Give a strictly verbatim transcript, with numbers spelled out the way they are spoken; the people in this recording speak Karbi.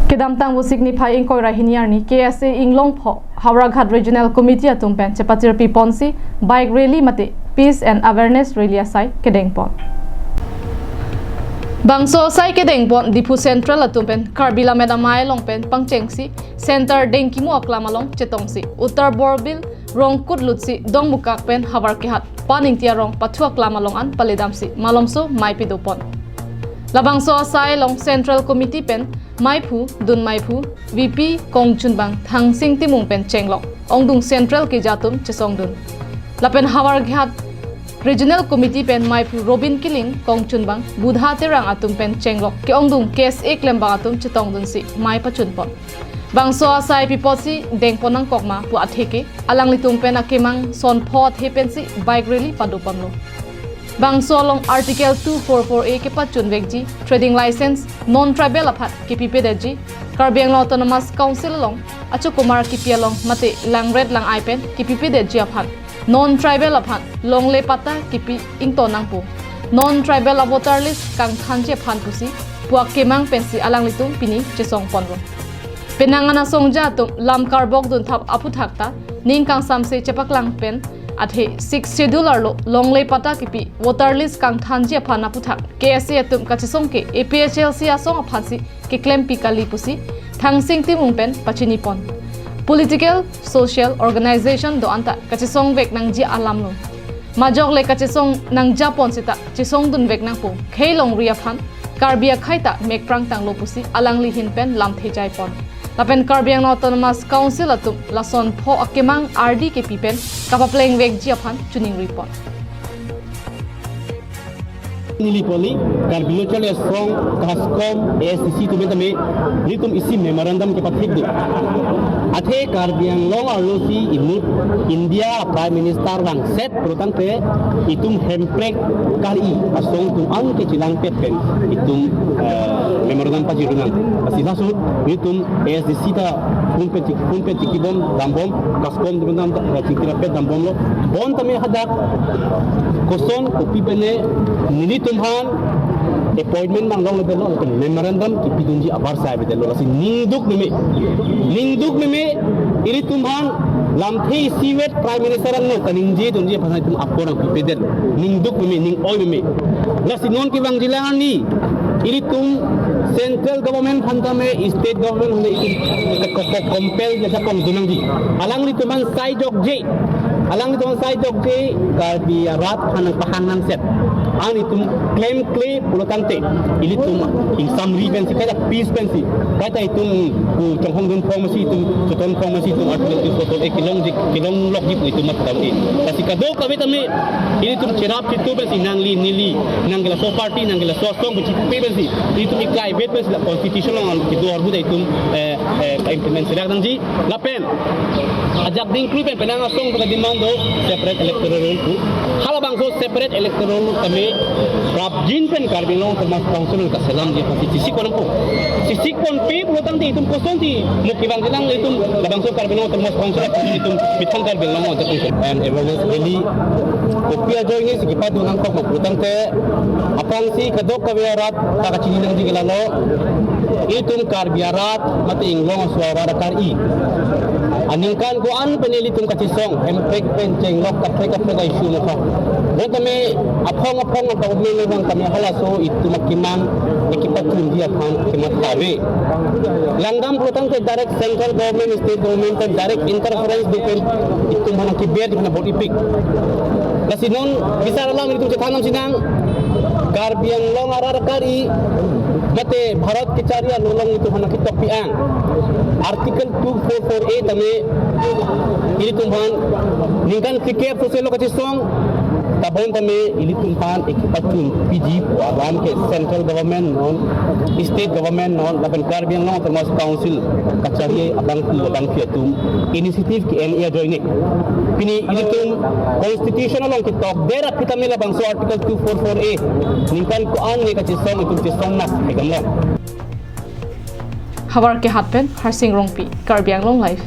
Kedamtang Vosik niphai ingkoi ra hini arni K S A Inglongpho Howraghat Regional Committee atum pen chepatirpi ponsi bike rally mate peace and awareness rally asai kedengpon. Bangso asai kedengpon Diphu Central atum pen Karbi Lammet Amei along pen pangchengsi Center Dengkimu aklam along chetongsi Uttar Borbil Rongkut lutsi Dongmukak pen Howraghat Paningti arong pathu aklam along an paledamsi malomso mei pidopon. Labangso asai along Central Committee pen meiphu, dun meiphu, V P Kongchunbang Thangsing Timung pen chenglok ongdung Central keja atum chesongdun. Lapen Howraghat Regional Committee pen meiphu Robin Killing, Kongchunbang Budha Terang atum pen chenglok ke-ongdung K S A klembang atum chetongdunsi mei pachunpon. Bangso asai pi apotsi dengpon nangkok ma pu atheke alanglitum pen akemang son pho athe pensi bike rally padoponlo. Bangso along Article two four four A kepachunvekji, trading license non-tribal aphan kepipedetji, Karbi Anglong Autonomous Council along achokomar kipi along mate langret lang-ai pen kepipedetji aphan, non-tribal aphan longle patta kipi ington nangpo, non-tribal a-voter list kangthanji aphan pusi pu akemang pensi alanglitum pini chesongponlo. Penang an asongja atum lam karbok dunthap aphuthak ta ning kangsamse chepaklang pen athe Sixth Schedule arlo longle patta kipi voter list kangthanji aphan aphuthak K S A atum kachesong ke A P H L C asong aphansi keklempi kali pusi Thangsing Timung pen pachinipon. Political, social organization do-an ta kachesongvek nangji alamlo. Majok le kachesong nangjapon seta chesongdunvek nangpo. Khei longri aphan Karbi akhei ta mekprang tanglo pusi alangli ahin pen lamthe jaipon. Lapen Karbi Anglong Autonomous Council atum lason pho akemang ardi kepi pen kapaplengvekji aphan chiningripon. Neli poli, Karbi Lo Charli Asong, KASCOM, A S D C atum tame, nelitum isi memorandum kepathik do. Athe Karbi Anglong arlosi inut India Prime Minister vangset pulotangte itum Hemprek Karbi asong atum anke chelangpet pen itum, eh, memorandum pajirunang. Lasi laso nelitum A S D C ta phone pen chik, phone pen chikibom, dambom, KASCOM atum dam, eh, chingkirapet dambomlo. Bonta me hadak koson kopi pene nelitum aphan appointment mang longle detlo, lapen memorandum kipidunji abar sai bedetlo. Lasi ningduk meme, ningduk meme, ilitum aphan lamthe isivet Prime Minister angno kaningjedunji aphan itum apor nangpipedet. Ningduk meme, ning-oi meme. Lasi non kevangjilang arni ilitum central government aphan tame, state government aphan tame itum ko-, ko-, compel jasa kongdun nangji. Alanglitum aphan sai jokje, alanglitum aphan sai jokje Karbi arat aphan nangpahang nangset. An itum klemkle pulotangte ilitum ingsamri pensi, kaita peace pensi, kaita itum, uh, chonghong dunphong masi, itum chotongphong masi, itum article two four four A kelongji, kelonglokji pu itum matha tame. Lasi kadokave tame ilitum cherap chitu pensi, nangli neli, nangke laso party, nangke laso asong pu chipi pensi, itum iklaivet pensi la constitution along kedo ahut itum, eh, eh, implement serak nangji. Lapen ajak dingkri pen penang asong pen demand do separate electoral roll pu. Halabangso separate electoral roll tame prapjin pen Karbi Anglong Autonomous Council kaselamji aphansi chesik ponpo. Chesik ponpe pulotangte itum kosonsi mo kevangjilang, itum labangso Karbi Anglong Autonomous Council itum methang Karbi Anglong Autonomous Council and awareness rally kopi ajoinesi kepado nangkok ma pulotangte, aphrangsi kadokave arat ta kachini nangji ke lalo, itum Karbi arat mate inglong aso arat akari aningkan ko-an pen ilitum kachesong Hemprek pen chenglok kaprek kaprek a-issue nangkok. Bonta me aphong aphong nangkok me lebang tame halaso itum akemang ekipachunji aphan kematha ave. Langdam pulotangte direct central government, state government pen direct interference do pen itum aphan keber di aphan bor-ipik. Lasi non bisar alam itum chethan nangji nang, Karbi Anglong arat akari mate Bharat kachari along itum aphan ketokpi ang. Article two four four A tame ilitum aphan ningkan phlikep soselo kachesong, ta bonta me ilitum aphan ekipachunpiji pu alam ke central government non, state government non, lapen Karbi Anglong Autonomous Council kachari abangphu abangphi atum initiative ke-en ajoine. Pini ilitum constitution along ketokdet aphi tame labangso article two four four A ningkan ko-an ne kachesong itum chesong nang kedam lo. Howraghat pen Harsing Rongpi, Karbi Anglong Live.